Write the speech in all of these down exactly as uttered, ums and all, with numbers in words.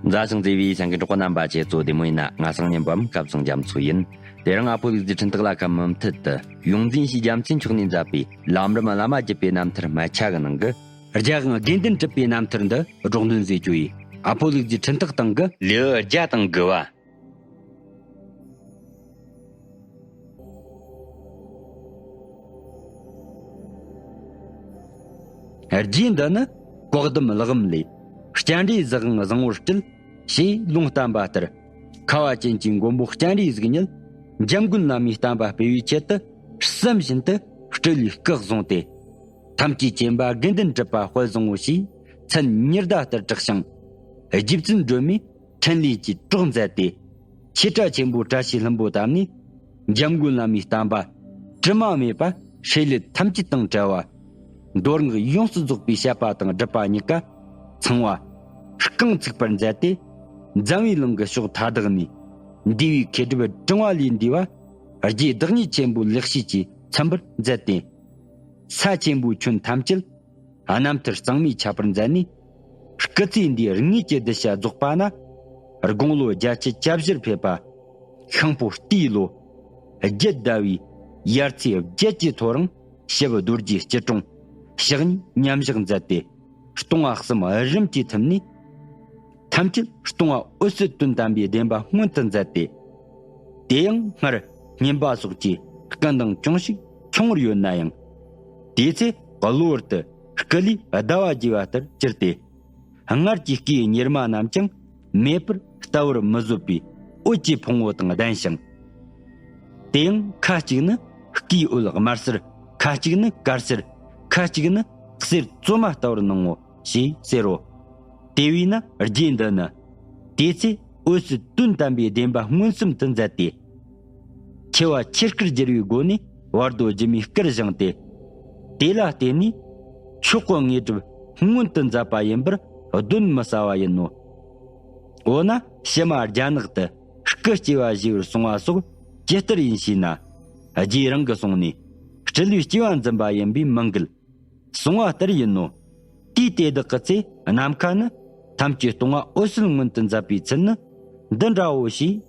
མཛའ་ཞིང་བརྩེ་བའི་སེམས་ཀྱི་གྲོགས་པོ་རྣམ་པ། ཁྱེད་ཚོ་བདེ་མོ་ཡིན་ན། ང་སང་ཉིན་པའམ་སྐབས་སང་རྒྱ་མཚོ་ཡིན། དེ་རིང་ཨ་ཕོ་ལུག་རྫི་འཕྲིན་སྟེགས་ལ་ཁ་མུ་མཐུད་དུ་ཡོངས་འཛིན་ཞེས་རྒྱལ་མཚན་མཆོག་ནས་མཛད་པའི་ལམ་རིམ་བླ་མ་བརྒྱུད་པའི་རྣམ་ཐར་སྨད་ཆ་གི་ནང་གི། རྒྱལ་དབང་དགེ་འདུན་གྲུབ་པའི་རྣམ་ཐར་འདི་སྒྲོག་འདོན་མཛད་རྒྱུ་ཡིན། ཨ་ཕོ་ལུག་རྫི་འཕྲིན་སྟེགས་སྟེང་གི་ལེའུ་བརྒྱ་དང་དགུ་བ། རྗེས་འདི་ནི་བཀའ་གདམས་ལག་འམ་ལས། སྤྱན་རས་གཟིགས་དབང་བཟང་པོར་སྤྲུལ། ཞེས་ལུང་བསྟན་པ་ལྟར། ཁ་བ་ཅན་གྱི་མགོན་པོ་སྤྱན་རས་གཟིགས་ཉིད་འཇམ་མགོན་བླ་མའི་བསྟན་པ་སྤེལ་བའི་ཆེད་དུ་བསམ་བཞིན་དུ་སྤྲུལ་བའི་སྐུ་བཟུང་སྟེ། ཐམས་ཅད་མཁྱེན་པ་དགེ་འདུན་གྲུབ་པ་དཔལ་བཟང་པོ་ཞེས་མཚན་ཉི་ཟླ་ལྟར་གྲགས་ཤིང་། རྗེ་བཙུན་སྒྲོལ་མས་འཕྲིན་ལས་ཀྱི་གྲོགས་མཛད་དེ། ཆོས་གྲྭ་ཆེན་པོ་བཀྲ་ཤིས་ལྷུན་པོ་བཏབ་ནས། འཇམ་མགོན་བླ་མའི་བསྟན་པ་དྲི་མ་མེད་པ་སྲེད་ལུས་ཐམས་ཅད་དང་བྲལ་བ། མདོ་སྔགས་ཡོངས་སུ་རྫོགས་པའི་བཤད་པ་དང་སྒྲུབ་པ་གཉིས་ཀ་ཚང་བ། རྐང་ཚུགས་པར་མཛད་དེ། འཛམ་བུའི་གླིང་གི་ཕྱོགས་མཐའ་དག་ནས་འདུས་པའི་མཁས་གྲུབ་སྒྲེང་བ་ལས་འདས་པ་རྒྱས་བདག་ཉིད་ཆེན་པོ་ལེགས་བཤད་ཀྱིས་ཚིམ་པར་མཛད་དེ། ས་ཆེན་པོའི་ཁྱོན་ཐམས་ཅད་རྣམ་ཐར་གཙང་མས་ཁྱབ་པར་མཛད་ནས། སྐུ་ཚེ་འདིའི་དངོས་ཀྱི་གདུལ་བྱ་རྫོགས་པ་ན། དགུང་ལོ་བརྒྱད་ཅུ་གྱ་བཞིར་ཕེབས་པ། ཤིང་ཕོ་རྟའི་ལོ། རྒྱལ་ཟླ་བའི་ཡར་ཚེས་བརྒྱད་ཀྱི་ཐོ་རངས་ཞབས་རྡོ་རྗེ་སྐྱིལ་ཀྲུང་ཕྱག་གཉིས་མཉམ་བཞག་མཛད་དེ། སྟོང་བ་གསུམ་རིམ་གྱིས་ཐིམ་ནས། ཐམས་ཅད་སྟོང་བ་འོད་གསལ་དོན་དམ་པའི་བདེན་པ་མངོན་དུ་མཛད་དེ། དེ་ཡང་སྔར་བསྙེན་པ་སོགས་ཀྱི་སྐུ་མདངས་ཅུང་ཞིག་ཆུང་ངུར་ཡོད་ན་ཡང་། དེའི་ཚེ་གློ་བུར་དུ་སྐུ་ལུས་ཟླ་བ་རྒྱས་པ་ལྟར་གྱུར་ཏེ། སྔར་གྱི་སྐུའི་གཉེར་མ་རྣམས་ཀྱང་མེད་པར་ལྟ་བར་མི་བཟོད་པའི་འོད་ཀྱི་ཕུང་པོ་དང་ལྡན་ཞིང་། དེ་ཡང་ཁ་ཅིག་ནི་སྐུའི་འོད་དམར་སེར། ཁ་ཅིག་ནི་དཀར་སེར། ཁ་ཅིག་ནི་གསེར་བཙོ་མ་ལྟ་བུར་སྣང་ངོ་། ཞེས་ཟེར་རོ། དེ་བས་ན་རྗེ་འདི་ནི། དེ་ཚེ་འོད་གསལ་དོན་དམ་པའི་བདེན་པ་མངོན་སུམ་དུ་མཛད་དེ། ཆེ་བ་ཆེར་བསྐུལ་བསྒྱུར་བའི་སྒོ་ནས་བར་དོ་སྒྱུ་མའི་སྐུར་བཞེངས་ཏེ། དེ་ལ་བརྟེན་ནས་མཆོག་གི་དངོས་གྲུབ་མངོན་དུ་མཛད་པ་ཡིན་པར་གདོན་མི་ཟ་བ་ཡིན་ནོ། འོ་ན་ཕྱི་མ་རྒྱ་ནག་ཏུ་སྐུ་སྐྱེ་བ་བཞེས་པར་སོང་བ་སོགས་ཇི་ལྟར་ཡིན་ཞེ་ན། རྗེ་རང་གི་གསུང་ནས་སྤྲུལ་བའི་སྐྱེ་བ་འཛིན་པ་ཡིན་པས་མི་འགལ། གསུང་བ་ལྟར་ཡིན་ནོ། དུས་དེ་དག་གི་ཚེ་ནམ་མཁའ་ནི་ཐམས་ཅད་སྟོང་པ་འོད་གསལ་མངོན་དུ་མཛད་པའི་ཚུལ་ནི་འདི་འདྲའོ་ཞེས་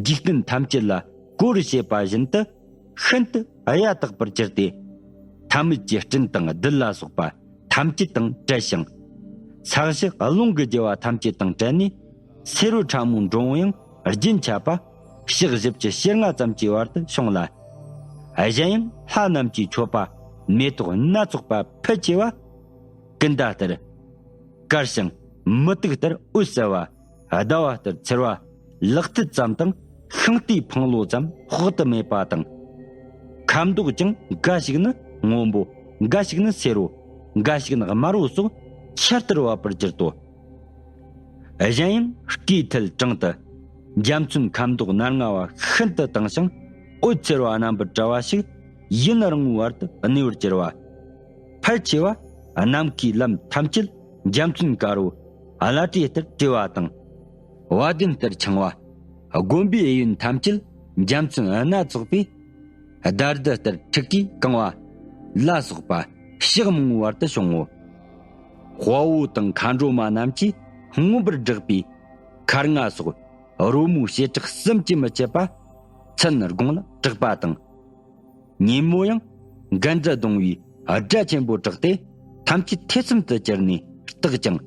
འཇིག་རྟེན་ཐམས་ཅད་ལ་གོ་རུ་བྱེད་པ་བཞིན་དུ་ཤིན་ཏུ་གཡའ་དག་པར་གྱུར་ཏེ། ཐ་མལ་གྱི་སྤྲིན་དང་རྡུལ་ལ་སོགས་པ་ཐམས་ཅད་དང་བྲལ་ཞིང་། ས་གཞི་རླུང་གི་རྒྱུ་བ་ཐམས་ཅད་དང་བྲལ་ནས། སེར་པོ་ཕྲ་མོའི་འབྲོང་བོ་ཡང་རྒྱུན་ཆད་པ་ཕྱག་བཞི་བཅུ་ཞེ་ལྔ་ཙམ་གྱི་བར་དུ་བྱུང་ལ། གཞན་ཡང་ལྷ་རྣམས་ཀྱི་མཆོད་པ་མེ་ཏོག་སྣ་ཚོགས་པ་ཕལ་ཆེ་བ། ཀུན་ད་ལྟར་དཀར་ཞིང་མུ་ཏིག་ལྟར་འོད་གསལ་བ། ཟླ་བ་ལྟར་འཚེར་བ་ལག་མཐིལ་ཙམ་དང་ཤིང་རྟའི་འཕང་ལོ་ཙམ་དཔག་ཏུ་མེད་པ་དང་། ཁ་མདོག་ཀྱང་འགའ་ཞིག་ནི་སྔོན་པོ། འགའ་ཞིག་ནི་སེར་པོ། འགའ་ཞིག་ནི་དམར་པོ་སོགས་ཆར་ལྟར་བབས་པར་གྱུར་ཏོ། གཞན་ཡང་སྐུའི་མཐིལ་དྲུང་དུ་འཇའ་ཚོན་ཁ་མདོག་སྣར་ལྔ་བ་ཤིན་ཏུ་དྭངས་ཤིང་འོད་འཚེར་བ་རྣམ་པར་བཀྲ་བ་ཞིག་ཡུན་རིང་བོའི་བར་དུ་གནས་པར་གྱུར་པ། ཕལ་ཆེ་བ་ནམ་མཁའི་ལམ་ཐམས་ཅད་འཇའ་ཚོན་དཀར་པོ་བླ་བྲེ་ལྟར་བྲི་བ་དང་། བ་དན་ལྟར་འཆང་བ། དགོན་པའི་གཡས་གཡོན་ཐམས་ཅད་འཇའ་ཚོན་སྣ་ཚོགས་པས། དར་དུ་ལྟར་ཕྲུ་གུས་གང་བ་ལ་སོགས་པ་ཕྱོགས་མང་པོའི་བར་དུ་བྱུང་ངོ་། དཔའ་བོ་དང་མཁའ་འགྲོ་མ་རྣམས་ཀྱིས་མངོན་པར་བསྒྲགས་པའི་མཁར་རྔ་སོགས་རོལ་མོའི་བྱེ་བྲག་བསམ་གྱིས་མི་ཁྱབ་པ་མཚན་དགུང་ལ་གྲགས་པ་དང་། ཉིན་མོ་ཡང་གན་དྲི་བརྡུང་བའི་སྒྲ་ཆེན་པོ་གྲགས་ཏེ་ཐམས་ཅད་ཐེ་ཚོམ་དུ་གྱུར་ནས་བརྟགས་ཀྱང་།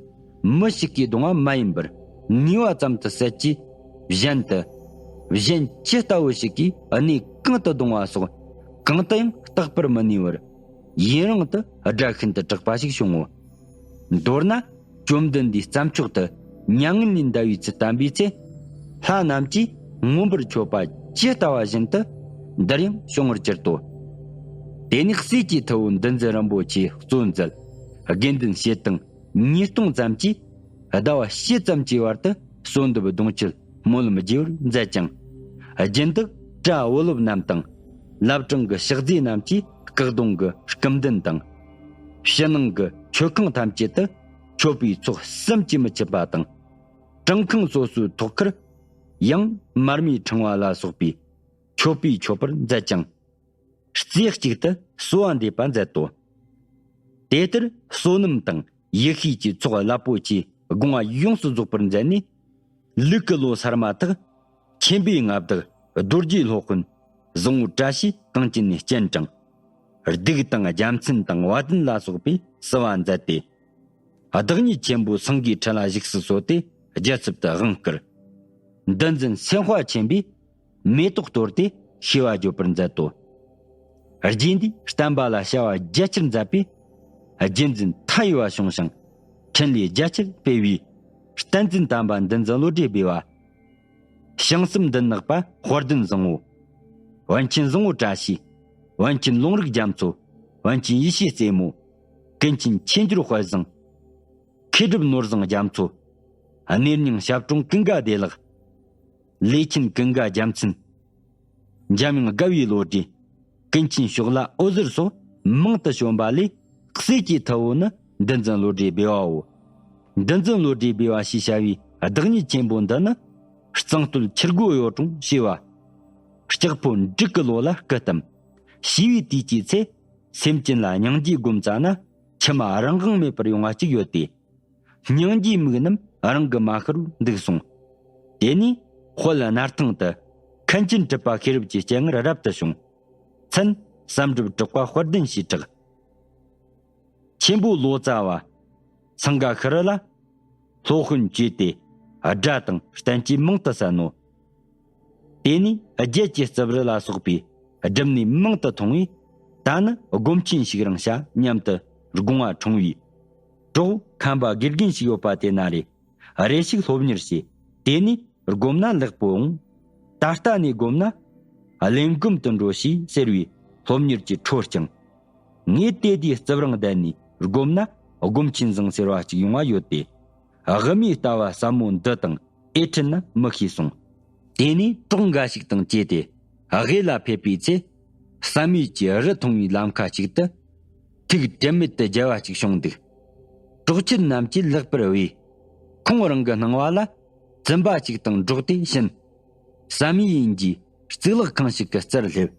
མི་ཞིག་གིས་བརྡུངས་པ་མ་ཡིན་པར་ངུས་པ་ཙམ་དུ་ཟད་ཀྱིས། གཞན་དུ། གཞན་ཇི་ལྟ་བུ་ཞིག་གིས་གནས་གང་དུ་བརྡུངས་པ་སོགས་གང་དུ་ཡང་བརྟག་པར་མི་ནུས་པར། ཡུན་རིང་དུ་སྒྲ་ཤིན་ཏུ་གྲགས་པ་ཞིག་བྱུང་ངོ་། མདོར་ན། བཅོམ་ལྡན་འདས་རྩྭ་མཆོག་ཏུ་མྱ་ངན་ལས་འདའ་བའི་ཚུལ་བསྟན་པའི་ཚེ། ལྷ་རྣམས་ཀྱིས་མངོན་པར་མཆོད་པ་ཇི་ལྟ་བ་བཞིན་དུ་འདིར་ཡང་བྱུང་བར་གྱུར་ཏོ། དེ་ནས་སྲས་ཀྱི་ཐུ་བོ་འདུལ་འཛིན་རིན་པོ་ཆེ་གཙོ་མཛད་དགེ་འདུན་ཞེ་སྡང་ཉིས་སྟོང་ཙམ་གྱིས་ཟླ་བ་ཕྱེད་ཙམ་གྱི་བར་དུ་གསོལ་འདེབས་གདུང་མཆོད་སྨོན་ལམ་རྒྱས་པར་མཛད་ཅིང་། སྦྱིན་བདག་གྲྭ་བུ་སློབ་རྣམས་དང་། བླ་བྲང་གི་ཕྱག་རྫས་རྣམས་ཀྱིས་སྐུ་གདུང་གི་སྐུ་མདུན་དང་། ཕྱི་ནང་གི་མཆོད་ཁང་ཐམས་ཅད་དུ་མཆོད་པའི་ཚོགས་བསམ་གྱིས་མི་ཁྱབ་པ་དང་། བྲང་ཁང་སོ་སོའི་ཐོག་ཁར་ཡང་མར་མེའི་ཕྲེང་བ་ལ་སོགས་པའི་མཆོད་པས་མཆོད་པར་མཛད་ཅིང་། རྩེ་གཅིག་ཏུ་གསོལ་བ་འདེབས་པ་མཛད་དོ། དེ་ལྟར་བསོད་ནམས་དང་ཡེ་ཤེས་ཀྱི་ཚོགས་རླབས་པོ་ཆེའི་དགོངས་པ་ཡོངས་སུ་རྫོགས་པར་མཛད་ནས། ལུག་གི་ལོ་གསར་མ་ཐག་ཆེན་པོའི་མངའ་བདག་རྡོ་རྗེ་སློབ་དཔོན་བཟང་བོ་བཀྲ་ཤིས་གངས་ཅན་ནས་སྤྱན་དྲངས། གདུགས་དང་རྒྱལ་མཚན་དང་བ་དན་ལ་སོགས་པས་བསུ་བ་མཛད་དེ། བདག་ཉིད་ཆེན་པོ་སེང་གེའི་ཁྲི་ལ་བཞུགས་སུ་གསོལ་ཏེ་རྒྱལ་ཚབ་ཏུ་དབང་བསྐུར། འདུལ་འཛིན་སེམས་དཔའ་ཆེན་པོས་མེ་ཏོག་གཏོར་ཏེ་ཤེས་པ་བརྗོད་པར་མཛད་དོ། རྗེ་འདིས་བསྟན་པ་ལ་བྱ་བ་རྒྱ་ཆེར་མཛད་པས་རྒྱུད་འཛིན་མཐའ་ཡས་པ་བྱུང་ཞིང་འཕྲིན་ལས་རྒྱ་ཆེར་སྤེལ་བས། བསྟན་འཛིན་དམ་པ་འདུལ་འཛིན་བློ་གྲོས་སྦས་པ། བྱང་སེམས་འདུལ་ནག་པ་དཔལ་ལྡན་བཟང་བོ། པཎ་ཆེན་བཟང་བོ་བཀྲ་ཤིས། པཎ་ཆེན་ལུང་རིགས་རྒྱ་མཚོ། པཎ་ཆེན་ཡེ་ཤེས་རྩེ་མོ། ཀུན་མཁྱེན་ཆོས་འབྱོར་དཔལ་བཟང་། མཁས་གྲུབ་ནོར་བཟང་རྒྱ་མཚོ། གནས་རྙིང་ཞབས་དྲུང་ཀུན་དགའ་བདེ་ལེགས། ལས་ཆེན་ཀུན་དགའ་རྒྱལ་མཚན། འཇམ་དབྱངས་དགའ་བའི་བློ་གྲོས། ཀུན་མཁྱེན་ཕྱོགས་ལྷ་འོད་ཟེར་སོགས་མང་དུ་བྱོན་པ་ལས་གསེར་གྱི་ཐུ་བོ་ནི་འདུལ་འཛིན་བློ་གྲོས་སྦས་པའོ། འདུལ་འཛིན་བློ་གྲོས་སྦས་པ་ཞེས་བྱ་བའི་བདག་ཉིད་ཆེན་པོ་འདི་ནི་གཙང་སྟོད་ཆུ་སྒོ་གཡོ་གྲོང་ཞེས་པ། ལྕགས་ཕོ་འབྲུག་གི་ལོ་ལ་སྐུ་བལྟམས། ཞེས་པའི་དུས་ཀྱི་ཚེ་སེམས་ཅན་ལ་སྙིང་རྗེ་སྒོམ་བཙལ་ན་མཆི་མ་རང་དབང་མེད་པར་ཡོང་བ་ཅིག་ཡོད་དེ། སྙིང་རྗེའི་མིག་རྣམས་རང་གིས་མ་ཤར་བར་འདུག་གསུངས། དེ་ནས་དཔལ་སྣར་ཐང་དུ་མཁན་ཆེན་གྲུབ་པ་ཤེས་རབ་ཀྱི་སྤྱན་སྔར་རབ་ཏུ་བྱུང་། མཚན་བསམ་གྲུབ་གྲགས་པ་དཔལ་ལྡན་ཞེས་གྲགས། ཆེན་པོ་ལོ་ཙཱ་བ་སངྒ་ཤྲཱི་ལ་སློབ་དཔོན་བཅས་ཏེ་སྒྲ་དང་བསྟན་བཅོས་མང་དུ་གསན་ནོ། དེ་ནས་རྒྱལ་གྱི་རྩིབས་རི་ལ་སོགས་པའི་སྒྲུབ་གནས་མང་དུ་མཐོང་བས། ད་ནི་སྒོམ་ཆེན་ཞིག་རང་བྱ་སྙམ་དུ་དགོངས་པ་འཁྲུངས་པས། གྲོགས་ཁམས་པ་དགེ་རྒན་ཞིག་ཡོད་པ་དེ་ན་རེ་རེ་ཞིག་སློབ་གཉེར་བྱས། དེ་ནས་སྒོམ་ན་ལེགས་པོ་འོང་། ད་ལྟ་ནས་སྒོམ་ན་གླེན་སྒོམ་དུ་འགྲོ་ཞེས་ཟེར་བས་སློབ་གཉེར་གྱི་འཕྲོ་བསྐྱངས། ངས་དེ་དུས་རྩིབས་རིང་བསྡད་ནས་སྒོམ་ན་སྒོམ་ཆེན་བཟང་ཟེར་བ་ཅིག་ཡོང་བ་ཡོད་དེ། དབུ་མའི་ལྟ་བ་ཟབ་མོ་འདི་དང་ཨེ་འཕྲད་ན་མི་ཤེས་གསུངས། དེ་ནས་གྲོགས་འགའ་ཞིག་དང་བཅས་ཏེ་དབུས་ལ་ཕེབས་པའི་ཚེ། བསམ་ཡས་ཀྱི་རི་མཐོང་བའི་ལམ་ཁ་ཅིག་ཏུ་ཐུགས་དྲན་མེད་དུ་མཇལ་བ་ཅིག་བྱུང་འདུག། གྲོགས་ཁྱེད་རྣམས་ཀྱིས་ལེགས་པར་བས། ཁོང་རང་གི་སྣང་བ་ལ་བཙུན་པ་ཅིག་དང་འགྲོགས་ཏེ་ཕྱིན། བསམ་ཡས་ཡིན་གྱི་གཙུག་ལག་ཁང་ཞིག་གི་རྩར་སླེབས།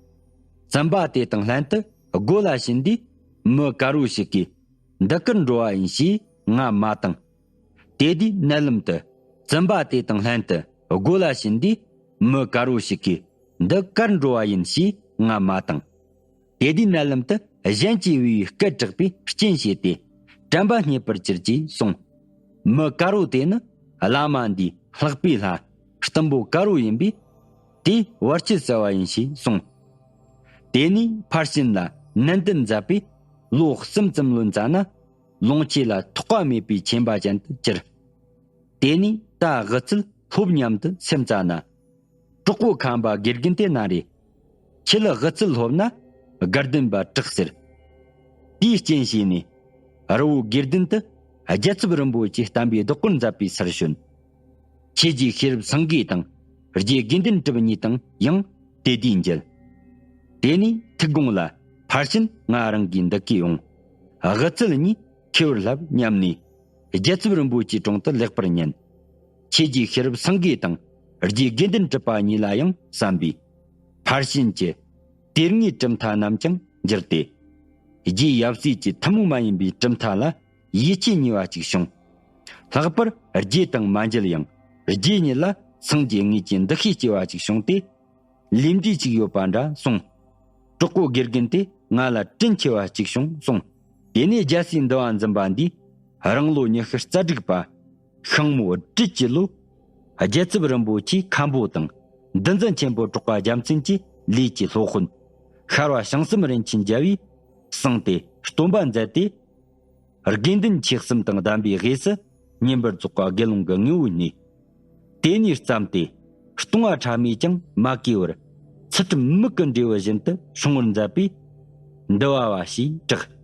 བཙུན་པ་དེ་དང་ལྷན་དུ་སྒོ་ལ་ཕྱིན་དུས་མི་དཀར་བོ་ཞིག་གིས། འདི་གར་འགྲོ་བ་ཡིན་ཞེས་ང་མ་བཏང་། དེ་དུས་མནལ་ལམ་དུ་བཙུན་པ་དེ་དང་ལྷན་དུ་སྒོ་ལ་ཕྱིན་དུས་མི་དཀར་བོ་ཞིག་གིས། འདི་གར་འགྲོ་བ་ཡིན་ཞེས་ང་མ་བཏང་། དེ་དུས་མནལ་ལམ་དུ་གཞན་གྱིས་བོས་པའི་སྐད་གྲགས་པས་རྐྱེན་བྱས་ཏེ། དྲན་པ་རྙེད་པར་གྱུར་ཅེས་གསུངས། མི་དཀར་བོ་དེ་ནི་བླ་མ་འདིའི་ལྷག་པའི་ལྷ་གཏུམ་པོ་དཀར་བོ་ཡིན་པས། དེས་བར་ཆད་བསལ་བ་ཡིན་ཞེས་གསུངས། དེ་ནས་ཕར་ཕྱིན་ལ་ནན་ཏན་མཛད་པས། ལོ་གསུམ་ཙམ་ལོན་ཙ་ན། ལོངས་སྤྱོད་ལ་ཐོགས་པ་མེད་པའི་ཁྱིམ་པ་ཅན་དུ་གྱུར། དེ་ནས་ད་དབུ་རྩལ་སློབ་སྙམ་དུ་སེམས་བཙལ་ན། གྲོགས་པོ་ཁམས་པ་དགེ་རྒན་དེ་ན་རེ། ཁྱེད་ལ་དབུ་རྩལ་སློབ་ན་དགའ་ལྡན་པ་གྲགས་ཟེར། དེའི་རྐྱེན་བྱས་ནས་རི་བོ་དགེ་ལྡན་དུ་རྒྱལ་ཚབ་རིན་པོ་ཆེ་བསྟན་པའི་བདག་པོར་མཛད་པའི་སར་བྱོན། ཆོས་རྗེ་ཤེས་རབ་སེང་གེ་དང་རྗེ་དགེ་འདུན་གྲུབ་གཉིས་དང་ཡང་དེ་དུས་མཇལ། དེ་ནས་ཐུགས་དགོངས་ལ་ཕར་ཕྱིན་ང་རང་གིས་འདི་གའི་འོང་། དབུ་རྩལ་གཉིས་མཁས་པར་བསླབ་སྙམ་ནས། རྒྱལ་ཚབ་རིན་པོ་ཆེའི་དྲུང་དུ་ལེགས་པར་ཉན། ཆོས་རྗེ་ཤེས་རབ་སེང་གེ་དང་རྗེ་དགེ་འདུན་གྲུབ་པ་གཉིས་ལ་ཡང་བསམ་པས། ཕར་ཕྱིན་གྱི་དེ་སྔའི་གྲུབ་མཐའ་རྣམས་ཀྱང་འགྱུར་ཏེ། རྗེ་ཡབ་སྲས་ཀྱི་ཐུན་མོང་མ་ཡིན་པའི་གྲུབ་མཐའ་ལ་ཡིད་ཆེས་ཉེ་བ་ཅིག་བྱུང་། ལྷག་པར་རྗེ་དང་མ་མཇལ་ཡང་རྗེ་ཉིད་ལ་སངས་རྒྱས་དངོས་ཀྱི་འདུ་ཤེས་སྐྱེ་བ་ཅིག་བྱུང་སྟེ། ལས་འབྲས་ཅིག་ཡོད་པ་འདྲ་གསུངས། གྲོགས་པོ་དགེ་རྒན་དེ་ང་ལ་དྲིན་ཆེ་བ་ཅིག་བྱུང་གསུངས། དེ་ནས་རྒྱལ་སྲས་འདུལ་བ་འཛིན་པ་འདིས་རང་ལོ་ཉི་ཤུ་རྩ་དྲུག་པ། ཤིང་མོ་སྦྲུལ་གྱི་ལོ། རྒྱལ་ཚབ་རིན་པོ་ཆེ་མཁན་པོ་དང་། འདུལ་འཛིན་ཆེན་པོ་གྲགས་པ་རྒྱལ་མཚན་གྱི་ལས་ཀྱི་སློབ་དཔོན། ཤར་བ་བྱང་སེམས་རིན་ཆེན་རྒྱལ་བས་གསུངས་ཏེ་སྟོན་པ་མཛད་དེ། དགེ་འདུན་ཆོས་གསུམ་དང་ལྡན་པའི་དབུས་སུ་བསྙེན་པར་རྫོགས་པ་དགེ་སློང་གི་དངོས་པོ་བརྙེས། དེ་ནས་བརྩམས་ཏེ་ལྟུང་བ་ཕྲ་མས་ཀྱང་མ་གོས་པར་ཚུལ་ཁྲིམས་མིག་གི་འབྲས་བུ་བཞིན་དུ་བྱུང་བར་མཛད་པས་འདུལ་བ་བ་ཞེས་གྲགས།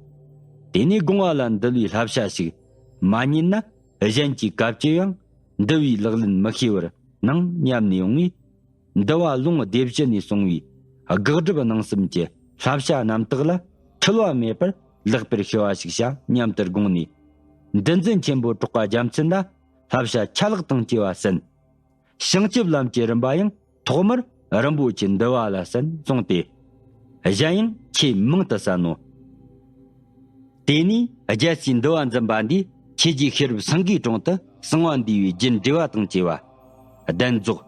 དེ་ནས་དགོངས་པ་ལ་འདུལ་བའི་བསླབ་བྱ་ཞིག་མ་ཉན་ན་གཞན་གྱིས་བཀའ་བཅོལ་ཡང་འདུལ་བའི་ལག་ལེན་མི་ཤེས་པར་སྣང་སྙམ་ནས་ཡོང་བས། འདུལ་བ་ལུང་སྡེ་བཞི་ནས་གསུངས་པའི་དགག་སྒྲུབ་སྣང་གསུམ་གྱི་བསླབ་བྱ་རྣམ་དག་ལ་འཁྲུལ་བ་མེད་པར་ལེགས་པར་ཤེས་པ་ཞིག་བྱ་སྙམ་དུ་དགོངས་ནས། འདུལ་འཛིན་ཆེན་པོ་གྲགས་པ་རྒྱལ་མཚན་ལ་བསླབ་བྱ་ཆ་ལག་དང་བཅས་པ་གསན། བྱང་ཆུབ་ལམ་གྱི་རིམ་པ་ཡང་ཐོག་མར་རིན་པོ་ཆེ་འདུལ་བ་ལ་གསན་གསུངས་ཏེ། གཞན་ཡང་ཆེས་མང་དུ་གསན་ནོ། དེ་ནས་རྒྱལ་སྲས་འདུལ་བ་འཛིན་པ་འདིས་ཆོས་རྗེ་ཤེས་རབ་སེང་གེའི་དྲུང་དུ་གསང་བ་འདུས་པའི་རྒྱུན་འགྲེལ་བ་དང་བཅས་པ། གདན་རྫོགས།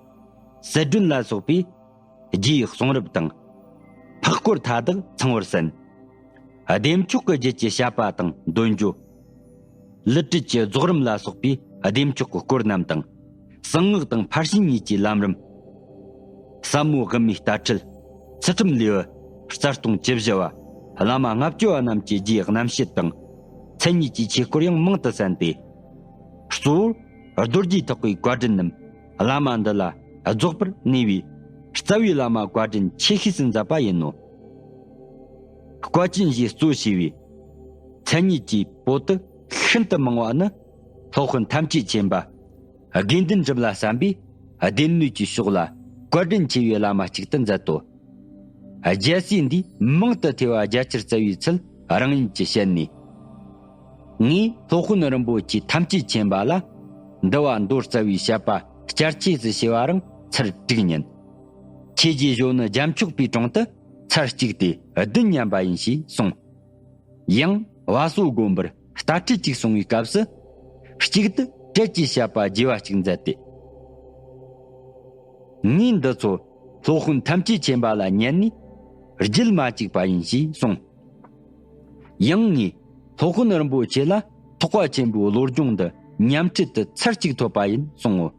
གསལ་སྒྲོན་ལ་སོགས་པའི་རྗེའི་གསུང་རབ་དང་། འཕགས་སྐོར་མཐའ་དག་ཚང་བར་གསན། བདེ་མཆོག་གི་རྒྱུད་ཀྱི་བཤད་པ་དང་འདོན་འཇོ། ལི་ཏྲི་ཀྱི་རྫོགས་རིམ་ལ་སོགས་པའི་བདེ་མཆོག་གི་སྐོར་རྣམས་དང་། གསང་སྔགས་དང་ཕར་ཕྱིན་གཉིས་ཀྱི་ལམ་རིམ། ཟབ་མོ་དབུ་མའི་ལྟ་ཁྲིད། ཚུལ་ཁྲིམས་ལེའུ། རྩ་ལྟུང་བཅུ་བཞི་བ། བླ་མ་ལྔ་བཅུ་བ་རྣམས་ཀྱི་རྗེའི་རྣམ་བཤད་དང་། མཚན་ཉིད་ཀྱི་ཆོས་སྐོར་ཡང་མང་དུ་གསན་ཏེ། གཙོ་བོར་རྡོ་རྗེ་ཐེག་པའི་བཀའ་དྲིན་ནམ་བླ་མ་འདི་ལ་རྫོགས་པར་གནས་པའི་རྩ་བའི་བླ་མ་བཀའ་དྲིན་ཆེ་ཤོས་སུ་མཛད་པ་ཡིན་ནོ། བཀའ་དྲིན་ཞེས་གཙོ་བྱས་པའི་མཚན་ཉིད་ཀྱི་པོ་ཏི་ཤིན་ཏུ་མང་བ་ནི། སློབ་དཔོན་ཐམས་ཅད་མཁྱེན་པ་དགེ་འདུན་གྲུབ་ལ་བསམ་པའི་སྡེ་སྣོད་ཀྱི་ཕྱོགས་ལ་བཀའ་དྲིན་ཆེ་བའི་བླ་མ་གཅིག་ཏུ་མཛད་དོ། རྒྱལ་སྲས་འདིས་མང་དུ་ཐོས་པ་རྒྱ་ཆེར་སྩལ་བའི་ཚུལ་རང་ཉིད་ཀྱིས་བཤད་ནས། ངས་སློབ་དཔོན་རིན་པོ་ཆེ་ཐམས་ཅད་མཁྱེན་པ་ལ་འདུལ་བ་མདོར་སྩལ་བའི་བཤད་པ་བསྐྱར་ཆོས་སུ་ཞུ་བ་རང་ཚར་དྲུག་ཉན། ཁྱེད་ཀྱི་གཞོན་ནུ་རྒྱལ་མཆོག་པའི་དྲུང་དུ་ཚར་གཅིག་སྟེ་བདུན་ཉན་པ་ཡིན་ཞེས་གསུངས། ཡང་བ་སོ་དགོན་པར་ལྟ་ཁྲིད་ཅིག་སོང་བའི་སྐབས་སུ། གཅིག་ཏུ་གྲལ་གྱི་བཤད་པ་རྒྱས་པ་ཅིག་མཛད་དེ། ངས་འདི་ཚོ་སློབ་དཔོན་ཐམས་ཅད་མཁྱེན་པ་ལ་ཉན་ནས་རྒྱུད་མ་བཅུག་པ་ཡིན་ཞེས་གསུངས། ཡང་ངས་སློབ་དཔོན་རིན་པོ་ཆེ་ལ་ཐེག་པ་ཆེན་པོའི་བློ་སྦྱོང་འདི་ཉམས་ཁྲིད་དུ་ཚར་གཅིག་ཐོབ་པ་ཡིན་གསུང་ངོ་།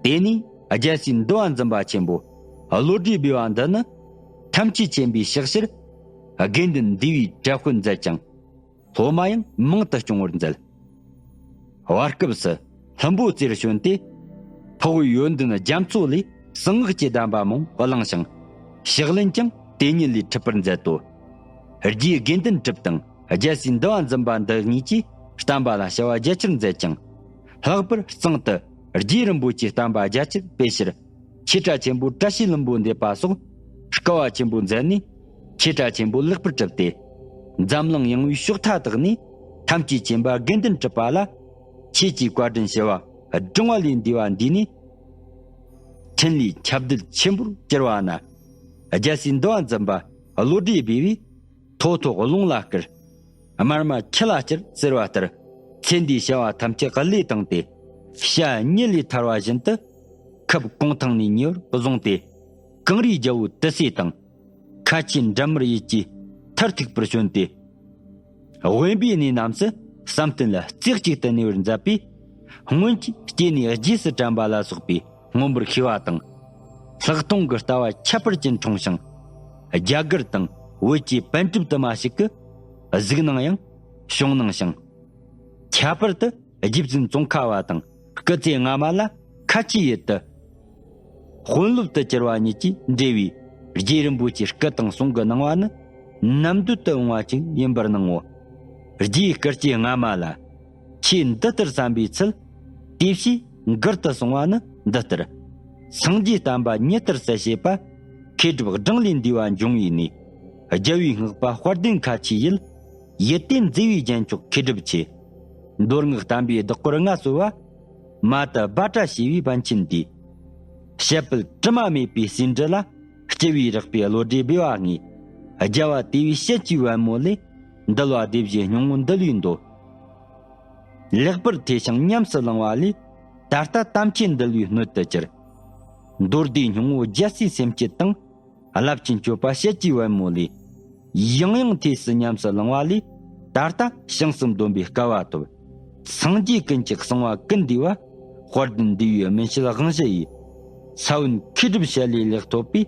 དེ་ནས་རྒྱལ་སྲས་འདུལ་བ་འཛིན་པ་ཆེན་པོ་བློ་གྲོས་སྦས་པ་འདི་ནི་ཐམས་ཅད་མཁྱེན་པའི་ཕྱག་ཕྱིར་དགེ་འདུན་འདུས་པའི་གྲལ་དཔོན་མཛད་ཅིང་། སློབ་མ་ཡང་མང་དུ་སྐྱོང་བར་མཛད། བར་སྐབས་སུ་ལྷུན་པོ་རྩེར་བྱོན་ཏེ། འཕགས་པའི་ཡོན་ཏན་རྒྱ་མཚོ་ལས་གསང་སྔགས་ཀྱི་གདམས་པ་མང་བླངས་ཤིང་། ཕྱག་ལེན་ཀྱང་དེ་ཉིད་ལས་འཁྲིད་པར་མཛད་དོ། རྗེ་དགེ་འདུན་གྲུབ་དང་རྒྱལ་སྲས་འདུལ་བ་འཛིན་པ་འདི་གཉིས་ཀྱིས་བསྟན་པ་ལ་བྱ་བ་རྒྱ་ཆེར་མཛད་ཅིང་། ལྷག་པར་གཙང་དུ་རྗེ་རིན་པོ་ཆེའི་བསྟན་པ་རྒྱ་ཆེར་སྤེལ་ཕྱིར། ཆོས་གྲྭ་ཆེན་པོ་བཀྲ་ཤིས་ལྷུན་པོ་འདེབས་པ་སོགས་དཀའ་བ་ཆེན་པོ་མཛད་ནས། ཆོས་གྲྭ་ཆེན་པོ་ལེགས་པར་གྲུབ་སྟེ། འཛམ་གླིང་ཡངས་པའི་ཕྱོགས་མཐའ་དག་ནས་ཐམས་ཅད་མཁྱེན་པ་དགེ་འདུན་གྲུབ་པ་ལ་ཆོས་ཀྱི་བཀའ་དྲིན་ཞུ་བ་བགྲང་བ་ལས་འདས་པ་འདི་ནི། ཕྲིན་ལས་ཁྱབ་གདལ་ཆེན་པོར་གྱུར་པ་ན། རྒྱལ་སྲས་འདུལ་བ་འཛིན་པ་བློ་གྲོས་སྦས་པས། མཐོ་ཐོག་རླུང་ལ་བསྐུར། དམར་དམར་ཆུ་ལ་བསྐྱུར་ཟེར་བ་ལྟར། ཚེ་འདིའི་བྱ་བ་ཐམས་ཅད་བློས་བཏང་སྟེ། བྱ་རྨྱུ་ལས་ཐར་བ་བཞིན་དུ། ཁབ་གོང་ཐང་ནས་ཉེ་བར་བཟུང་སྟེ། གངས་རིའི་རྒྱལ་པོ་ཏི་སེ་དང་། ཁ་ཆེའི་འབྲུ་མར་ཡུལ་གྱི་མཐར་ཐུག་པར་བྱོན་ཏེ། དབེན་པའི་གནས་རྣམས་སུ་བསམ་གཏན་ལ་རྩེ་གཅིག་ཏུ་གནས་པར་མཛད་པས། སྔོན་གྱི་སྐྱེ་གནས་རྗེས་སུ་དྲན་པ་ལ་སོགས་པའི་མངོན་པར་ཤེས་པ་དང་། ལྷག་མཐོང་གི་ལྟ་བ་ཁྱད་པར་ཅན་འཁྲུངས་ཤིང་། རྒྱ་གར་དང་བོད་ཀྱི་པཎ་གྲུབ་དུ་མ་ཞིག་གི་གཟིགས་སྣང་ཡང་བྱུང་སྣང་ཞིང་། ཁྱད་པར་དུ་རྗེ་བཙུན་ཙོང་ཁ་པ་དང་སྐུ་ཚེ་སྔ་མ་ལ་ཁ་ཆེའི་ཡུལ་དུ་དཔོན་སློབ་ཏུ་གྱུར་པ་ཉིད་ཀྱིས་འབྲེལ་བའི་རྗེ་རིན་པོ་ཆེའི་སྐུ་དང་གསུང་གི་གནང་བ་ནི་ནམ་འདོད་དུ་འོང་བ་ཅིག་ཡིན་པར་སྣང་ངོ་། རྗེའི་སྐུ་སྐྱེ་སྔ་མ་ལ། ཆོས་འདི་ལྟར་བསམ་པའི་ཚུལ། དེ་བཞིན་མགུར་དུ་གསུངས་པ་ནི་འདི་ལྟར། སངས་རྒྱས་བསྟན་པ་ཉིད་ལྟར་གསལ་བྱེད་པ། མཁས་གྲུབ་བགྲང་ལས་འདས་པ་འབྱུང་བའི་གནས། རྒྱལ་བའི་བསྔགས་པ་དཔལ་ལྡན་ཁ་ཆེའི་ཡུལ། ཡིད་བརྟན་མཛེས་པའི་རྒྱན་མཆོག་མཁས་གྲུབ་ཆེ། མདོ་སྔགས་བསྟན་པའི་བདག་པོར་མངའ་གསོལ་བ། མ་དུ་སྦ་ཏྲ་ཞེས་པའི་པཎ་ཆེན་འདིས། བཤད་པའི་དྲི་མ་མེད་པའི་ཟེའུ་འབྲུ་ལ། སྤྱི་བོའི་རེག་པའི་བློ་གྲོས་སྦས་པ་ལྔས། རྒྱལ་བ་དེ་བའི་བཤད་ཀྱི་པད་མོ་ལས། འདུལ་བ་སྡེ་བཞིའི་སྙིང་པོ་འདུལ་བའི་མདོ། ལེགས་པར་ཐོས་ཤིང་ཉམས་སུ་བླང་བ་ལས། ད་ལྟ་དམ་ཆོས་འདུལ་བའི་སྣོད་དུ་གྱུར། མདོ་སྡེའི་སྙིང་པོ་རྒྱལ་སྲས་སེམས་བསྐྱེད་དང་། རླབས་ཆེན་སྤྱོད་པ་བཤད་ཀྱི་པད་མོ་ལས། ཡང་ཡང་ཐོས་སུ་ཉམས་སུ་བླང་བ་ལས། ད་ལྟ་བྱང་སེམས་སྡོམ་པའི་སྐལ་བ་ཐོབ། སངས་རྒྱས་ཀུན་གྱི་གསང་བ་ཀུན་འདུས་པ། དཔལ་ལྡན་འདུས་པའི་སྨིན་བྱེད་དབང་བཞི་ཡིས། ས་བོན་མཁས་གྲུབ་བྱད་ལས་ལེགས་ཐོབ་པས།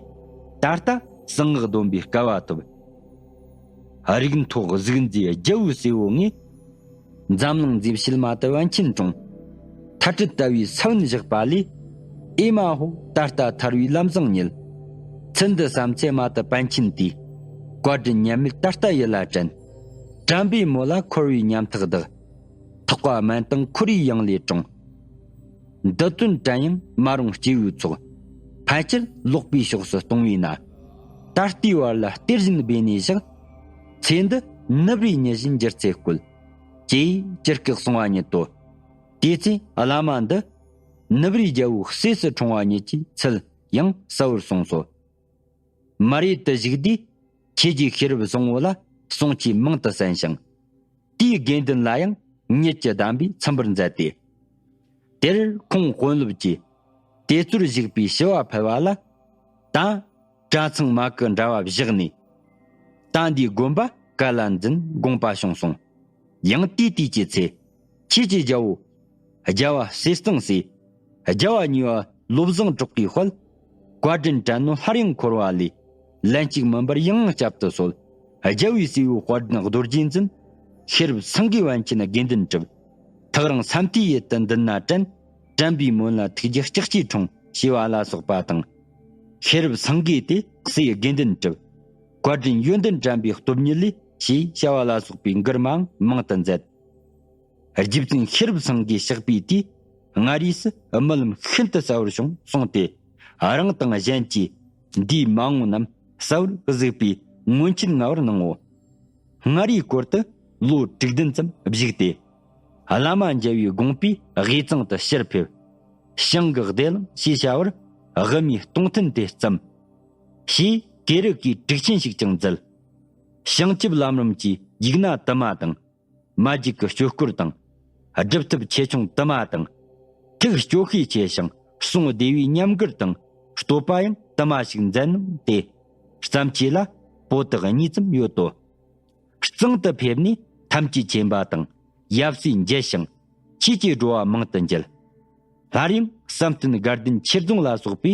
ད་ལྟ་གསང་སྔགས་སྡོམ་པའི་སྐལ་བ་ཐོབ། རིགས་མཐོ་གཟུགས་མཛེས་རྒྱལ་པོའི་སྲས་པོ་ངས། འཛམ་གླིང་མཛེས་བྱེད་མ་དུ་པཎ་ཆེན་དྲུང་། ཐ་དྲི་ལྟ་བུའི་ས་བོན་བཞག་པ་ལས། ཨེ་མ་ཧོ་ད་ལྟ་ཐར་བའི་ལམ་བཟང་རྙེད། ཚུལ་འདི་བསམ་ཚེ་མ་དུ་པཎ་ཆེན་དེས། བཀའ་དྲིན་མཉམ་མེད་ད་ལྟ་ཡིད་ལ་དྲན། དྲན་པའི་མོད་ལ་འཁོར་བའི་ཉམ་ཐག་བདག་ཐེག་པ་དམན་དང་འཁོར་བའི་གཡང་ལས་དྲོངས། འདི་དོན་དྲན་ཡང་མ་རུངས་སྐྱེ་བོའི་ཚོགས། ཕལ་ཆེར་ལོག་པའི་ཕྱོགས་སུ་ལྟུང་བས་ན། ད་ལྟའི་བར་ལ་གཏེར་བཞིན་སྦས་ནས་བཞག་ཚེ་འདི་ནུབ་རེ་ཉི་བཞིན་འགྱུར་ཚེ་བཀོད། ཅེས་ཅི་སྐད་གསུང་བ་ཉིད་དོ། དེ་ཚེ་བླ་མ་འདི་ནུབ་རེའི་རྒྱལ་པོའི་སྲས་སུ་འཁྲུངས་པ་ཉིད་ཀྱི་ཚུལ་ཡང་གསལ་བོར་གསུངས་སོ། མར་ཡུལ་དུ་བཞུགས་དུས་ཁྱེད་ཀྱི་ཤེས་རབ་བཟང་པོ་ལ་གསུང་ཆོས་མང་དུ་གསན་ཞིང་། དེའི་དགེ་འདུན་ལ་ཡང་ཉིད་ཀྱི་གདམས་པས་ཚིམ་པར་མཛད་དེ། དེར་ཁོང་དཔོན་སློབ་ཀྱིས་ དེ་ཚུར་བཞུགས་པའི་ཞུ་བ་ཕུལ་བ་ལ། ད་གྲྭ་ཚང་མ་གི་འདྲ་བ་བཞག་ནས། ད་འདིའི་དགོན་པ་ག་ལ་འཛིན་དགོངས་པ་བྱུང་སོང་། ཡང་དེའི་དུས་ཀྱི་ཚེ། ཁྱེད་ཀྱི་རྒྱལ་བོ། རྒྱལ་བ་ཟས་གཙང་སྲས། རྒྱལ་བ་གཉིས་པ་བློ་བཟང་གྲགས་པའི་དཔལ། བཀའ་དྲིན་དྲན་ནོ་སླར་ཡང་འཁོར་བ་ལས། ལན་གཅིག་མིན་པར་ཡང་བསྐྱར་དུ་གསོལ། རྒྱལ་བའི་སྲས་པོའི་དཔལ་ལྡན་རྡོ་རྗེ་འཛིན། ཤེས་རབ་སེང་གེའི་པཎ་ཆེན་དགེ་འདུན་གྲུབ། ཐག་རིང་ས་མཐའི་ཡུལ་དུ་མདུན་ན་དྲན། དྲན་པའི་སྨོན་ལ་ཐུགས་རྗེ་ལྕགས་ཀྱུས་འཁྲུངས། ཞེས་པ་ལ་སོགས་པ་དང་། ཤེས་རབ་སེང་གེ་དེ་སྲས་དགེ་འདུན་གྲུབ། བཀའ་དྲིན་ཡོན་ཏན་དྲན་པའི་སྟོབས་ཉིད་ལས། ཞེས་བྱ་བ་ལ་སོགས་པའི་མགུར་མའང་མང་དུ་མཛད། རྗེ་བཙུན་ཤེས་རབ་སེང་གེ་གཤེགས་པའི་དུས། མངའ་རིས་སུ་རྨི་ལམ་ཤིན་ཏུ་གསལ་བོར་བྱུང་གསུངས་ཏེ། རང་དང་གཞན་གྱིས་འདིའི་མ་འོངས་རྣམས་གསལ་བོར་གཟིགས་པའི་མངོན་ཆེན་མངའ་བར་གནང་ངོ་། མངའ་རིས་སྐོར་དུ་ལོ་དྲུག་བདུན་ཙམ་བཞུགས་ཏེ། བླ་མ་མཇལ་བའི་དགོངས་པས་དབུས་གཙང་དུ་ཕྱིར་ཕེབས། ཞང་གི་བདེ་གླིང་ཞེས་བྱ་བར་དབུ་མའི་སྟོང་ཐུན་དེ་བརྩམས། ཞེས་ཀེ་རུ་ཀའི་དྲུག་ཆེན་ཞིག་ཀྱང་མཛད། བྱང་ཆུབ་ལམ་རིམ་གྱི་ཡིག་སྣ་དུ་མ་དང་། མ་རྒྱུད་ཀྱི་སྤྱོད་སྐོར་དང་། སྒྲུབ་ཐབས་ཆེ་ཆུང་དུ་མ་དང་། ཐུགས་སྐྱོ་ཤས་ཆེ་ཞིང་གསུང་བདེ་བའི་ཉམས་མགུར་དང་བསྟོད་པ་ཡང་དུ་མ་ཞིག་མཛད་གནང་སྟེ། བརྩམས་ཆོས་ལ་པོ་ཏི་གཉིས་ཙམ་ཡོད་དོ། གཙང་དུ་ཕེབས་ནས་ཐམས་ཅད་མཁྱེན་པ་དང་ཡབ་སྲས་མཇལ་ཞིང་། ཆོས་ཀྱི་བགྲོ་བ་མང་དུ་མཇལ། སླར་ཡང་བསམ་གཏན་དགའ་ལྡན་ཆོས་རྫོང་ལ་སོགས་པའི་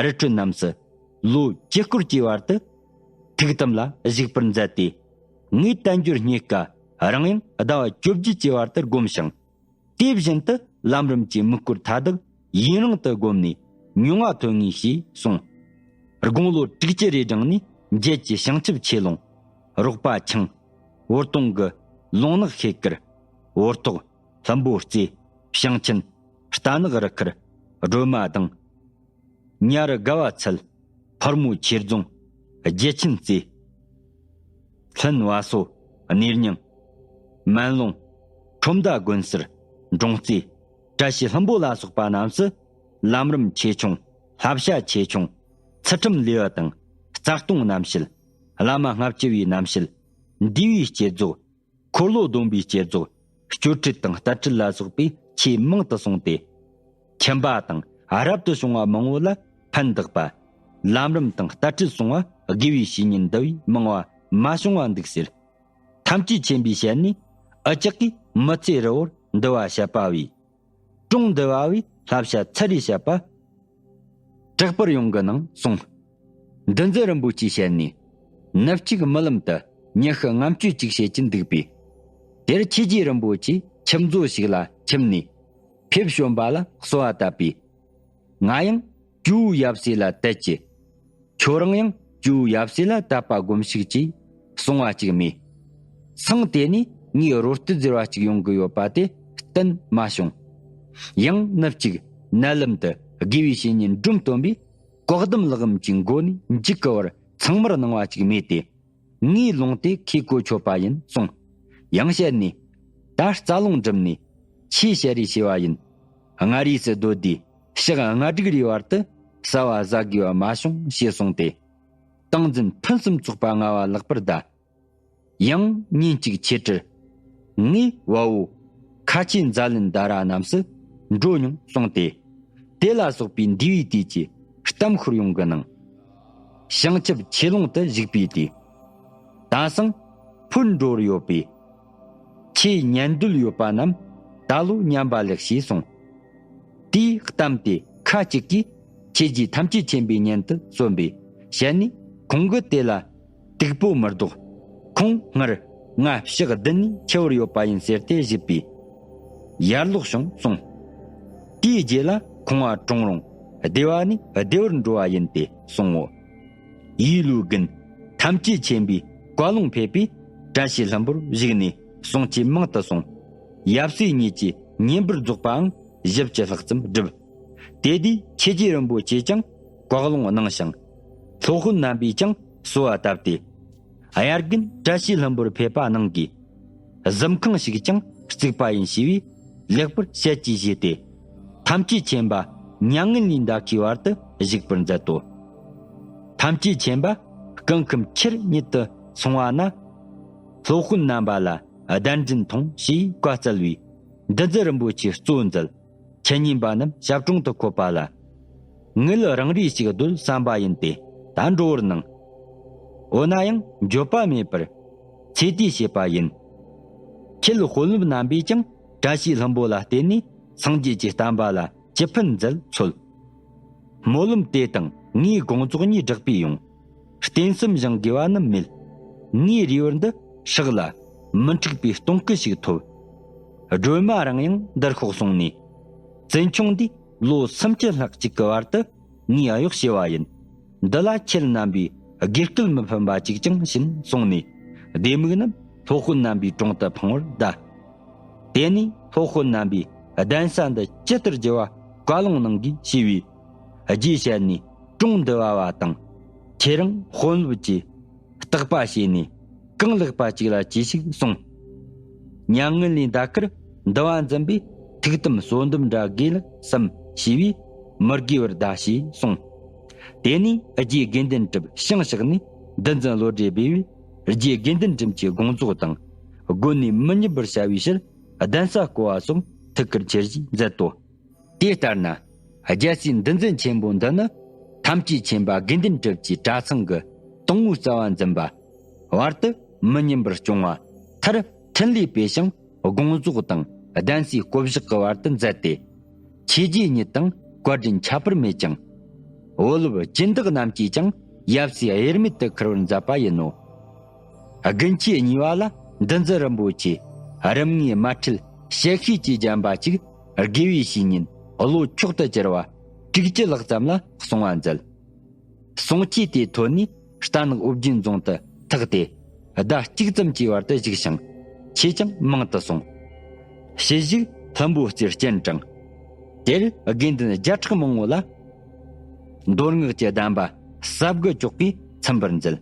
རི་ཁྲོད་རྣམས་སུ་ལོ་བཅུ་སྐོར་གྱི་བར་དུ་ཐུགས་དམ་ལ་བཞུགས་པར་མཛད་དེ། ངའི་བསྟན་འགྱུར་རྙེད་དཀའ་རང་ཡང་ཟླ་བ་བཅོ་བརྒྱད་ཀྱི་བར་དུ་བསྒོམ་ཞིང་། དེ་བཞིན་དུ་ལམ་རིམ་གྱི་དམིགས་སྐོར་མཐའ་དག་ཡུན་རིང་དུ་བསྒོམས་ནས་མྱོང་བ་ཐོན་ངེས་ཞེས་གསུངས། དགུང་ལོ་དྲུག་ཅུ་རེ་བགྲངས་ནས་མཇལ་གྱི་བྱང་ཆུབ་ཆོས་ལུང་། རོགས་པ་འཆང་། འོར་དུང་གི་ལུང་ནག་ཤེལ་དཀར། འོར་ཐོག། ལྷུན་པོ་རྩེ། བྱང་ཆེན། རྟ་ནག་རི་ཁར། སྒྲོལ་མ་ལྡིང་། ཉ་རི་དགའ་བ་ཚལ། ཕག་མོ་ཆོས་རྫོང་། རྒྱལ་ཆེན་རྩེ། ལྷུན་བ་སོ། གནས་རྙིང་། མན་ལུང་། ཁྲོམ་མདའ་དགོན་གསར། འབྲོང་རྩེ། བཀྲ་ཤིས་ལྷུན་པོ་ལ་སོགས་པ་རྣམས་སུ། ལམ་རིམ་ཆེ་ཆུང་། བསླབ་བྱ་ཆེ་ཆུང་། ཚུལ་ཁྲིམས་ལེའུ་དང་། རྩ་ལྟུང་རྣམ་བཤད། བླ་མ་ལྔ་བཅུ་བའི་རྣམ་བཤད། འདུལ་བའི་བསྐྱེད་རྫོགས། འཁོར་ལོ་སྡོམ་པའི་བསྐྱེད་རྫོགས། སྤྱོད་ཁྲིད་དང་རྟ་ཁྲིད་ལ་སོགས་པའི་ཆོས་མང་དུ་གསུངས་ཏེ། ཁྱིམ་པ་དང་རབ་ཏུ་བྱུང་བ་མང་བོ་ལ་ཕན་བཏགས་པ། ལམ་རིམ་དང་རྟ་ཁྲིད་སོང་བ་དགེ་བའི་བཤེས་གཉེན་འདུ་བའི་མང་བ་མ་བྱུང་བ་འདུག་ཟེར། ཐམས་ཅད་མཁྱེན་པའི་ཞལ་ནས་འུ་ཅག་གིས་མི་ཚེ་རི་བོར་འདུལ་བ་བཤད་པ་བས། གྲོང་འདུལ་བ་བས་བསླབ་བྱ་ཚར་རེ་བཤད་པ། དྲག་པར་ཡོང་གི་ནང་གསུངས། འདུལ་འཛིན་རིན་པོ་ཆེའི་ཞལ་ནས། ནུབ་གཅིག་རྨི་ལམ་དུ་ཉི་ཤུ་ལྔ་བཅུ་གཅིག་བྱེད་ཀྱིན་འདུག་པས། དེར་ཆོས་རྗེ་རིན་པོ་ཆེས་ཁྱིམ་མཛོད་ཞིག་ལ་ཁྱིམ་ནས་ཕེབས་བྱོན་པ་ལ་གསོལ་བ་བཏབ་པས། ང་ཡང་ཇོ་བོའི་ཡབ་སྲས་ལ་དད་ཀྱི། ཁྱོད་རང་ཡང་ཇོ་བོའི་ཡབ་སྲས་ལ་དད་པ་སྒོམས་ཤིག་ཅེས་གསུང་བ་ཅིག་སྨྲས། སང་དེ་ནས་ངའི་རོ་སྟོད་ཟེར་བ་ཅིག་ཡོང་གི་ཡོད་པ་དེ་བསྟན་མ་བྱུང་། ཡང་ནུབ་གཅིག་མནལ་ལམ་དུ་དགེ་བའི་བཤེས་གཉེན་འབྲོམ་སྟོན་པས་བཀའ་གདམས་ལག་གམ་གྱི་མགོ་ནས་འཇུག་གི་བར་ཚང་མར་གནང་བ་ཅིག་སྨྲས་ཏེ། ངའི་ལུང་དེ་ཁོས་གོ་ཆོད་པ་ཡིན་གསུངས། ཡང་བཤད་ནས། ད་རྩ་རླུང་འགྲིམས་ནས་ཆོས་བཤད་རེས་བྱས་པ་ཡིན། མངའ་རིས་སུ་སྡོད་དུས་ཞག་ལྔ་དྲུག་རེའི་བར་དུ་གསོལ་བ་ཟ་དགོས་པ་མ་བྱུང་ཞེས་གསུངས་ཏེ། ཏིང་འཛིན་ཕུན་སུམ་ཚོགས་པ་མངའ་བ་ལེགས་པར་གདའ། ཡང་ཉིན་གཅིག་ཆོས་ཁྲིར། ངས་བལ་པོ་ཁ་ཆེ་ཛ་ལན་དྷ་ར་རྣམས་སུ་འགྲོ་མྱོང་གསུངས་ཏེ། དེ་ལ་སོགས་པའི་འདུལ་བའི་དུས་ཀྱི་གཏམ་ཤོར་ཡོང་གི་ནང་། བྱང་ཆུབ་ཆོས་ལུང་དུ་བཞུགས་པའི་དུས། དེང་སང་ཕུར་འགྲོ་བར་ཡོད་པས། ཆོས་ཉན་འདོད་ཡོད་པ་རྣམས་ད་ལོ་ཉན་པ་ལེགས་ཞེས་གསུངས། དེའི་གཏམ་དེ་ཁ་ཅིག་གིས་ཁྱེད་ཀྱིས་ཐམས་ཅད་མཁྱེན་པའི་སྙན་དུ་གསོན་པས་ཞལ་ནས། ཁོང་གིས་དེ་ལ་དུག་པོ་མི་ལྡོག། ཁོང་སྔར་ང་ཕྱག་བདུན་ནས་འཆི་བར་ཡོད་པ་ཡིན་ཟེར་ཏེ་བཞུད་པས། ཡར་ལོག་བྱུང་གསུངས། དེའི་རྗེས་ལ་ཁོང་བ་གྲོངས་རུང་བདེ་བ་ནས་བདེ་བར་འགྲོ་བ་ཡིན་ཏེ་གསུང་ངོ་། ཡིད་བློའི་དགུན་ཐམས་ཅད་མཁྱེན་པའི་བཀའ་ལུང་ཕེབས་པས། བཀྲ་ཤིས་ལྷུན་པོར་བཞུགས་ནས་གསུང་ཆོས་མང་དུ་གསུངས། ཡབ་སྲས་གཉིས་ཀྱི་བསྙེན་པར་རྫོགས་པའང་བཞི་བཅུ་ལྷག་ཙམ་བསྒྲུབས། དེ་དུས་ཆོས་རྗེ་རིན་པོ་ཆེས་ཀྱང་བཀའ་ལུང་གནང་ཞིང་། སློབ་དཔོན་རྣམ་པས་ཀྱང་གསོལ་བ་བཏབ་སྟེ། དབྱར་དགུན་བཀྲ་ཤིས་ལྷུན་པོར་ཕེབས་པ་གནང་གིས། གཟིམ་ཁང་ཞིག་ཀྱང་བརྩིགས་པ་ཡིན་ཞེས་པས་ལེགས་པར་བཤད་ཀྱིས་བཞེས་ཏེ། ཐམས་ཅད་མཁྱེན་པ་མྱ་ངན་ལས་འདའ་ཁའི་བར་དུ་བཞུགས་པར་མཛད་དོ། ཐམས་ཅད་མཁྱེན་པ་སྐུ་ཁམས་ཁྱེར་ཉིད་དུ་སོང་བ་ན། སློབ་དཔོན་རྣམ་པ་ལ་གདན་འདྲེན་ཐོངས་ཞེས་བཀའ་སྩལ་བས། འདུལ་འཛིན་རིན་པོ་ཆེ་གཙོ་མཛད། ཁྱེད་ཉན་པ་རྣམས་ཞབས་དྲུང་དུ་བཀོད་པ་ལ། དངུལ་རང་རེ་ཞིག་སྡོད་བསམ་པ་ཡིན་ཏེ། ད་འགྲོ་བར་གནང་། འོ་ན་ཡང་འགྱོད་པ་མེད་པར་ཚེ་དུས་བྱེད་པ་ཡིན། ཁྱེད་དཔོན་སློབ་རྣམ་པས་ཀྱང་བཀྲ་ཤིས་ལྷུན་པོ་ལ་བརྟེན་ནས་སངས་རྒྱས་ཀྱི་བསྟན་པ་ལ་ཅི་ཕན་མཛད་འཚོལ། སྨོན་ལམ་དེ་དང་ངའི་དགོངས་རྫོགས་གཉིས་བསྒྲགས་པས་ཡོང་། རྟེན་གསུམ་བཞེངས་དགོས་པ་ནི་མེད། ངའི་རེ་བར་འདི་ཧྲག་ལ་མི་འཁྲུགས་པའི་སྟོང་སྐུ་ཞིག་ཐོབ། སྒྲོལ་མ་རང་ཡང་འདིར་ཤོག་གསུངས་ནས། བཙུན་ཆུང་འདིས་ལོ་སུམ་ཅུ་ལྷག་ཅིག་གི་བར་དུ་ངས་གཡོག་བྱས་པ་ཡིན། འདི་ལ་ཁྱེད་རྣམ་པས་དགེ་སྐུལ་མི་ཕན་པ་ཅིག་ཀྱང་བྱིན་གསུངས་ནས། ལྡེ་མིག་རྣམས་སློབ་དཔོན་རྣམ་པའི་དྲུང་དུ་འཕངས་པར་གདའ། དེ་ནས་སློབ་དཔོན་རྣམ་པས་གདན་ས་འདི་ཇི་ལྟར་བགྱི་བ་བཀའ་ལུང་གནང་གིས་ཞུས་པས། རྗེས་བཤད་ནས་དྲུང་འདུལ་བ་བ་དང་། ཁྱེད་རང་དཔོན་སློབ་ཀྱིས་བརྟག་པ་བྱས་ནས་གང་ལེགས་པ་ཅིག་ལ་གྱིས་ཤིག་གསུངས། མྱ་ངན་ལས་འདའ་ཁར་འདུལ་བ་འཛིན་པས་ཐུགས་དམ་གསོལ་འདེབས་འདྲ་དགོས་ལགས་སམ་ཞུས་པས། མི་དགོས་པར་གདའ་ཞེས་གསུངས། དེ་ནས་རྗེ་དགེ་འདུན་གྲུབ་ཞིང་གཤེགས་ནས་འདུལ་འཛིན་བློ་གྲོས་སྦས་པས། རྗེ་དགེ་འདུན་གྲུབ་ཀྱི་དགོངས་རྫོགས་དང་། དགོན་ནས་མི་ཉམས་པར་བྱ་བའི་ཕྱིར་གདན་ས་བསྐོ་བ་སོགས་ཐུགས་ཁུར་ཆེར་བཞེས་མཛད་དོ། དེ་ལྟར་ན། རྒྱལ་སྲས་འདུལ་འཛིན་ཆེན་པོ་འདི་ནི་ཐམས་ཅད་མཁྱེན་པ་དགེ་འདུན་གྲུབ་ཀྱི་གྲྭ་ཚང་གི་དང་པོའི་རྩ་བ་འཛིན་པ། བར་དུ་མི་ཉམས་པར་སྐྱོང་བ། མཐར་འཕྲིན་ལས་སྤེལ་ཞིང་དགོངས་རྫོགས་དང་གདན་སའི་བསྐོ་བཞག་གི་བར་དུ་མཛད་དེ། ཆོས་རྗེ་ཉིད་དང་བཀའ་དྲིན་ཁྱད་པར་མེད་ཅིང་། བུ་སློབ་སྦྱིན་བདག་རྣམས་ཀྱིས་ཀྱང་ཡབ་སྲས་དབྱེར་མེད་དུ་འཁུར་བར་མཛད་པ་ཡིན་ནོ། དགུན་ཆོས་གཉིས་པ་ལ་འདུལ་འཛིན་རིན་པོ་ཆེ་རིམ་ལྔའི་དམར་ཁྲིད་ཞལ་ཤེས་ཀྱིས་བརྒྱན་པ་ཅིག་དགེ་བའི་བཤེས་གཉེན་བློ་མཆོག་ཏུ་གྱུར་པ་དྲུག་ཅུ་ལྷག་ཙམ་ལ་གསུང་བ་མཛད། གསུང་ཆོས་དེ་ཐོས་ནས་རྟ་ནག་ཨོ་རྒྱན་རྫོང་དུ་ཐེགས་ཏེ་ཟླ་གཅིག་ཙམ་གྱི་བར་དུ་བཞུགས་ཤིང་ཆོས་ཀྱང་མང་དུ་གསུངས། ཕྱི་བཞུགས་ལྷུན་པོ་རྩེར་སྤྱན་དྲངས། དེར་དགེ་འདུན་བརྒྱ་ཕྲག་མང་བོ་ལ་མདོ་སྔགས་ཀྱི་གདམས་པ་ཟབ་དགུ་ཅོག་གིས་ཚིམ་པར་མཛད།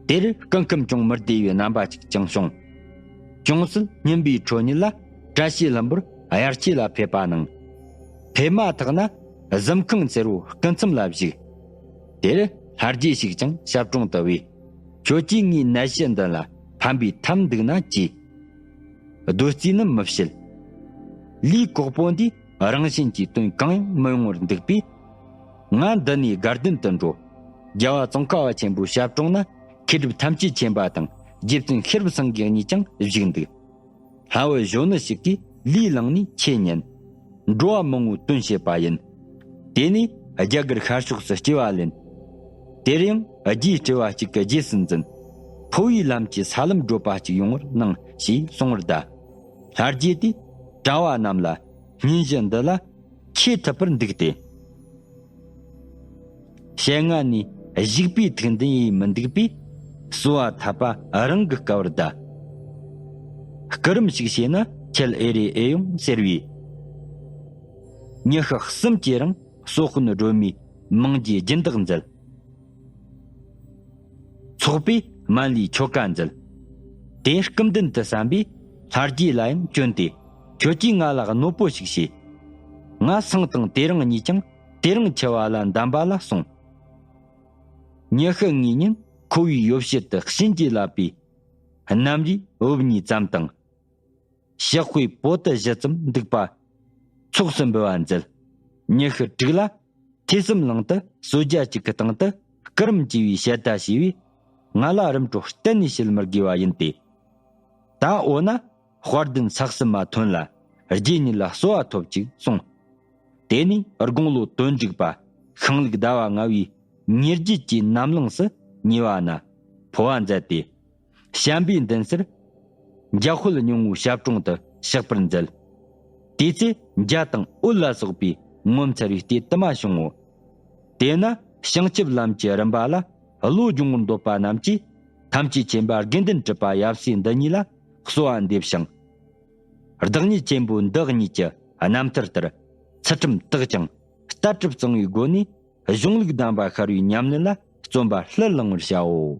དེར་སྐུ་ཁམས་ཅུང་མི་བདེ་བའི་རྣམ་པ་ཅིག་ཀྱང་བྱུང་། ཅུང་ཟད་སྙན་པའི་ཁྲོད་ཉིད་ལ་བཀྲ་ཤིས་ལྷུན་པོར་དབྱར་ཆོས་ལ་ཕེབས་པ་གནང་། ཕེབས་མ་ཐག་ན་གཟིམ་ཁང་སེར་བོའི་སྐུ་མཚམས་ལ་བཞུགས། དེར་ལྷ་རྗེ་ཞིག་ཀྱང་ཞབས་དྲུང་དུ་བོས། ཁྱོད་ཀྱིས་ངའི་ནད་གཞི་འདི་ལ་ཕན་པའི་ཐབས་འདུག་ན་གྱིས། བདོ་རྩིས་ནི་མི་བྱེད། ལུས་ཀོག་པོ་འདིས་རང་བཞིན་གྱིས་དོན་གང་ཡང་མི་ཡོང་བར་འདུག་པས། ང་འདི་ནས་དགའ་ལྡན་དུ་འགྲོ། རྒྱལ་བ་ཙོང་ཁ་པ་ཆེན་པོའི་ཞབས་དྲུང་ན་མཁས་གྲུབ་ཐམས་ཅད་མཁྱེན་པ་དང་རྗེ་བཙུན་ཤེས་རབ་སེང་གེ་གཉིས་ཀྱང་བཞུགས་འདུག། ལྷ་བུ་གཞོན་ནུ་ཞིག་གིས་ལུས་བླངས་ནས་ཆོས་ཉན། འགྲོ་བ་མང་བོའི་དོན་བྱེད་པ་ཡིན། དེ་ནས་རྒྱ་གར་ཤར་ཕྱོགས་སུ་སྐྱེ་བ་ལེན། དེར་ཡང་རྗེ་སྤྲུལ་བ་གཅིག་གི་རྗེས་སུ་འཛིན། འཕོ་བའི་ལམ་གྱི་ས་ལམ་བགྲོད་པ་གཅིག་ཡོང་བར་གནང་ཞེས་གསུང་བར་གདའ། ལྷ་རྗེ་དེས་གྲྭ་བ་རྣམས་ལ་སྙུན་གཞི་འདི་ལ་ཁྱེད་ཐུབ་པར་འདུག་སྟེ། ཞལ་སྔ་ནས་བཞུགས་པའི་ཐུགས་འདུན་ཡིད་མི་འདུག་པས། གསོལ་བ་འཐབ་པ་རང་གི་དཀའ་བར་གདའ། སྐུ་རིམ་ཞིག་བྱས་ན་ཁྱེད་ཨེ་རེ་ཨེ་ཡོང་ཟེར་བས། ཉི་ཤུ་གསུམ་གྱི་རིང་སོག་དཔོན་སྒྲོལ་མས་མང་རྒྱུའི་སྦྱིན་བདག་མཛད། ཚོགས་པས་སྨན་བླའི་ཆོ་ག་མཛད། དེ་སྐུ་མདུན་དུ་བསམ་པས་ལྷ་རྗེ་ལ་ཡང་བསྐྱོན་ཏེ། ཁྱོད་ཀྱིས་ང་ལ་གནོད་པོ་ཞིག་བྱས། ང་སང་དང་དེ་རིང་གཉིས་ཀྱང་དེ་རིང་འཆི་བ་ལ་འདམ་པ་ལ་སོང་། ཉི་ཤུ་གཉིས་ཉིན་ཁོ་བོའི་ཡོ་བྱད་དུ་བྱིན་གྱིས་བརླབས་པའི་རྣམ་རིག་འོབས་གཉིས་ཙམ་དང་། ཕྱག་དཔེ་པོ་ཏི་བཞི་ཙམ་འདུག་པ་ཚོགས་སུ་འབུལ་བ་མཛད། ཉི་ཤུ་དྲུག་ལ་ཐོས་བསམ་གླིང་དུ་གསོལ་ཇ་གཅིག་གི་སྟེང་དུ་སྐུ་རིམ་བགྱིས་པའི་ཞལ་ཏ་ཞེས་པས། ང་ལ་རིམ་གྲོ་གཏན་ནས་བྱེད་མི་དགོས་པ་ཡིན་ཏེ། ད་འོ་ན་དཔལ་ལྡན་ས་གསུམ་མ་ཐོན་ལ་རྗེ་ཉིད་ལ་གསོལ་བ་ཐོབ་ཅིག་གསུངས། དེ་ནས་དགུང་ལོ་དོན་དྲུག་པ་ཤིང་ལུག་ཟླ་བ་ལྔ་བའི་ཉེར་བརྒྱད་ཀྱི་ནམ་ལངས་སུ་ཉེ་བ་ན་འཕོ་བ་མཛད་དེ། བྱམས་པའི་མདུན་སར་འཇམ་དཔལ་སྙིང་པོའི་ཞབས་དྲུང་དུ་གཤེགས་པར་མཛད། དེ་ཚེ་འཇའ་དང་འོད་ལ་སོགས་པའི་ངོ་མཚར་བའི་ལྟས་དུ་མ་བྱུང་ངོ་། དེས་ན་བྱང་ཆུབ་ལམ་གྱི་རིམ་པ་ལ་བློ་སྦྱོང་བར་འདོད་པ་རྣམས་ཀྱིས་ཐམས་ཅད་མཁྱེན་པ་དགེ་འདུན་གྲུབ་པ་ཡབ་སྲས་འདི་ཉིད་ལ་གསོལ་བ་འདེབས་ཤིང་། བདག་ཉིད་ཆེན་པོ་འདི་གཉིས་ཀྱི་རྣམ་ཐར་ལྟར་ཚུལ་ཁྲིམས་དག་ཅིང་ལྟ་གྲུབ་གཙང་བའི་སྒོ་ནས་གཞུང་ལུགས་གདམས་པ་ཤར་བའི་ཉམས་ལེན་ལ་བརྩོན་པ་ལྷུར་བླང་བར་བྱའོ།